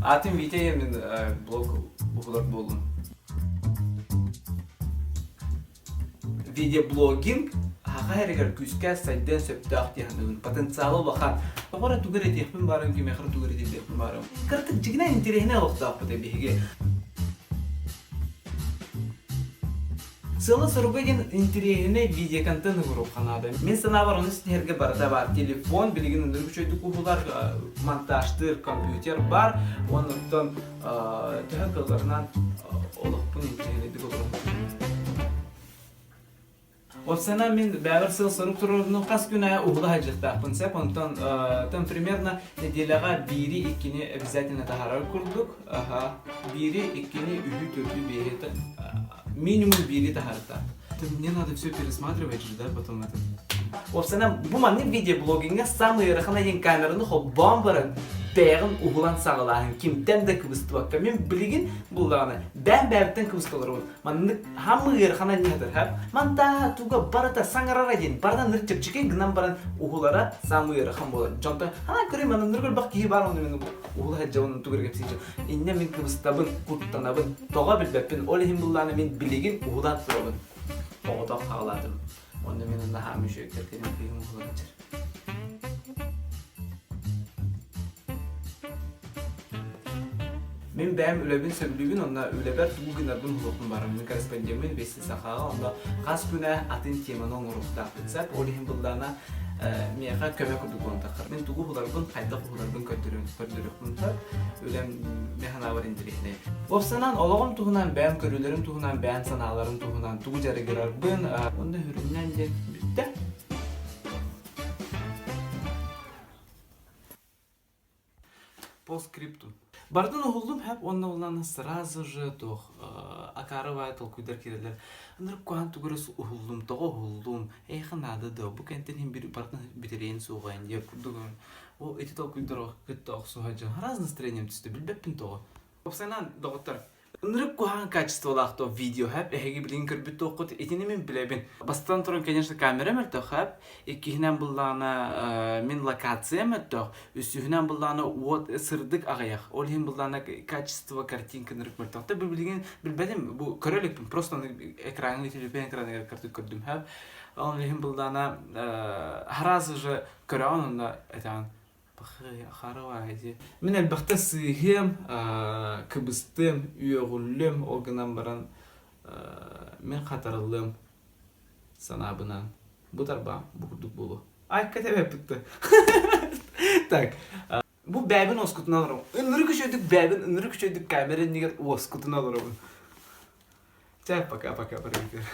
Аатым Витя мин блог уһулар буоллум. Видеоблогинг аһаҕа эригэр күүскэ сайдыан сөптөөх дии саныыбын. Потенциала улахан. Тоҕо эрэ тугу эрэ этиэхпин баарым, кимиэхэ эрэ тугу эрэ тиэрдиэхпин баарым. Кыратык дьиҥинэн интэриэһинэй олохтоохпут биһиги. Сыала-соруга диэн интэриэһинэй видеоконтент угуруохха наада. Мин санаабар ону ситиһэргэ барыта баар. Телефон билигин ынырык үчүгэйдик уһулар, монтажтыыр компьютер баар. Оннуттан төһө кыалларынан олохпун интэриэһинэйдик олорон Уопсайынан мин бэйэбэр сыал-сорук туруорунум хас күн аайы уһула сылдьыахтаахпын сөп. Онтон там примерно нэдиэлэҕэ биири-иккини обязательно таһаарар курдук. Аха. Биири, иккини, үһү, төрдү, биэһи минимум биири таһаарта. Мне надо все пересматривать же, да, потом это. Уопсайынан бу маннык видеоблогиҥҥа самый ыарахан диэн камераны холбоон баран бэйэҕин уһулан саҕалааһын кимтэн да кыбыстыбакка мин билигин буллаҕына бэйэм бэйэбиттэн кыбысталарбын маннык хаммы ыарахан анньыһатар мантаа туга барыта саҥарара диэн барыта ныр чэпчэки гынан баран уһулара самый ыарахан буолар дьонтон ханан көрөйм аны ныр көрбөх киһи баар онно мин уһула сылдьабын тугу эрэ кэпсиир иннэ мин кыбыстабын куттанабын тоҕо билбэппин ол иһин буллаана мин билигин уһулаат турабын оҕотох хаалаатым онно мин наһаа мүшөктөр кэлин кыыһым уһулан Мин бэйэм үлэбин сөбүлүүбүн, онно үлэбэр тугу гынарбын уһулуохпун баарым. Мин корреспондеммын Вести Сахаҕа, онно хас күнэ атын теманы оҥоруохтаахпын сөп. Ол иһин быллаана миэхэ көмө курдук буолан таххар. Мин тугу уһуларбын, хайдах уһуларбын көрдөрүөхпүн сөп. Үлэм мин санаабар интэриэһинэй. Уопсанан олоҕум туһунан, бэйэм көрүүлэрим туһунан, бэйэм санааларым туһунан тугу дьарыгырарбын, онно сүрүннээн диэн бүттэ. По скрипту. Барытын уһуллум хэп уонна улаана сразу же туох акаарыбай толкуйдар киирэллэр. Ынырык куһаан тугу эрэ уһуллум, тоҕо уһуллум, эйиэхэ наада дуо, бу кэнтэн иһин барытын бүтэриэн суоҕа диэн курдук О, ити толкуйдар кытта охсуһа дьон араас настроением түстэ, билбэппин тоҕо. Уопсайынан, доҕоттор, Ынырык куһаҕан качестволаах то видео хэп эһиги билигин көрбүт туоххут итини мин билэбин. Бастатан туран, конечно, камера мөлтөх хэп. Иккиһинэн буллаҕына мин локация мөлтөх. Үсүһүнэн буллаҕына уот сырдык аҕыйах. Ол иһин буллаҕына качество картинка ынырык мөлтөх. Та билигин билбэтим бу көрө иликпин. Просто экраҥҥа телефон экраныгар картинка көрдүм хэп. Ол иһин буллаҕына сразу же көрөҕүн онно этэҕин Хара дии. Мин элбэхтэ сыыһыам, кыбыстыам, үөҕүллүөм, ол гынан баран мин хатарыллыам санаабынан. Бу тарбаам бу курдук буолуо. Айка тэбэппит да. Так. Бу бэйэбин уоскутуна олоробун. Ынырык үчүгэйдик бэйэбин ынырык үчүгэйдик камера иннигэр уоскутуна олоробун. Чэ, пока-пока, барыгытыгар.